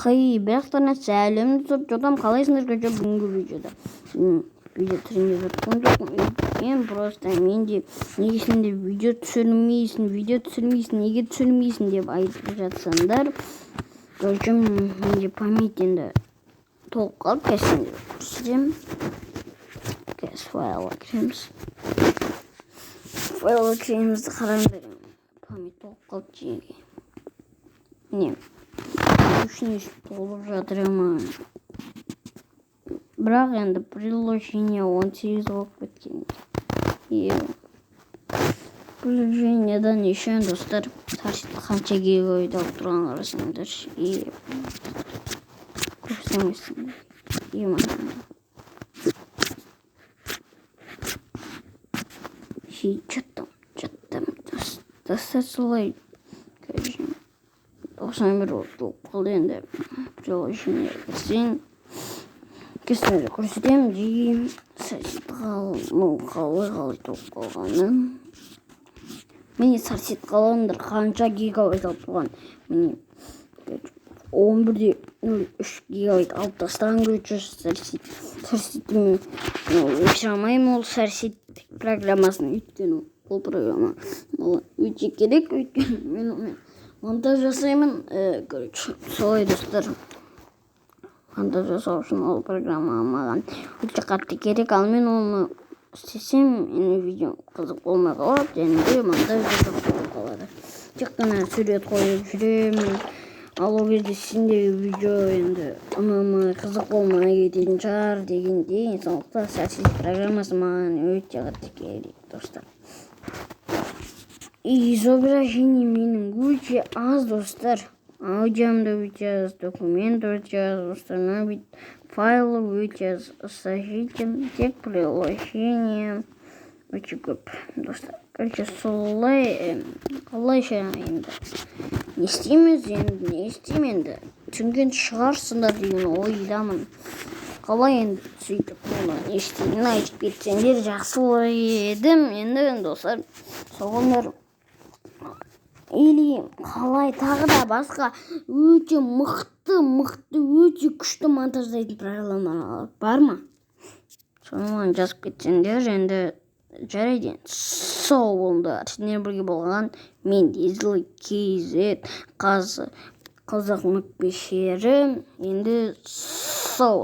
Хей, барлықтарына сәлем, достар! Жотам, қалайсыңдар? Короче, бүгінгі видеода видео түсірейін деп жатқан жоқпын мен. Просто менде «Неге сендер видео түсірмейсің, видео түсірмейсің, неге түсірмейсің?» деп айтып жатсаңдар, короче, менде память енді толып қалды. Қазір сендерге көрсетемін. Қазір файлға кіреміз, файлға кіреміз де, қараңдар, память толып қалды жиі. Міне, үшін толып жатыр ма, бірақ енді приложение 18 болып кеткен. Е, приложениедан еще, достар, қанша гигабайт алып тұрғанын қарасаңдаршы. Е, көрсеңіздер, е, че там, че там, достар, солай, короче, 91 болып толып қалды. Енді приложение кірсең, кірсеңдер, көрсетемін. Деймін, ну, қалай толып қалғанын. Міне, сорсет қалыңдар, қанша гигабайт алып тұрған. Міне, 11,03 гигабайт алып тастаған. Короче, сорсетті мен өшіре алмаймын, ол сорсет программасын, өйткені ол программа маған өте керек, өйткені мен онымен монтаж жасаймын. Короче, солай, достар, монтаж жасау үшін ол программа маған өте қатты керек. Ал мен оны істесем, менің видеом қызық болмай қалады және де монтаж да жоқ болып қалады, тек қана сурет қойып жүремін. Ал ол кезде сендерге видео енді ұнамай, қызық болмай кететін шығар дегендей. Сондықтан сорсет программасы маған өте қатты керек, достар. Изображение менің өте аз, достар, аудиом да өте аз, документ өте аз, установить файлы өте аз, скажите, тек приложение өте көп, достар. Короче, солай. Қалайша енді, не істейміз енді, не істеймін енді? Түсінген шығарсыңдар деген ойдамын. Қалай енді, сөйтіп оны не істейтінін айтып кетсеңдер, жақсы болар едім. Енді, достар, соғыңдар или қалай, тағы да басқа өте мықты мықты, өте күшті монтаждайтын программалар бар ма, соны маған жазып кетсеңдер. Енді жарайды, енді сау болыңдар. Сендермен бірге болған мен, Дизел KZ, қазақ мөкпешері. Енді сау.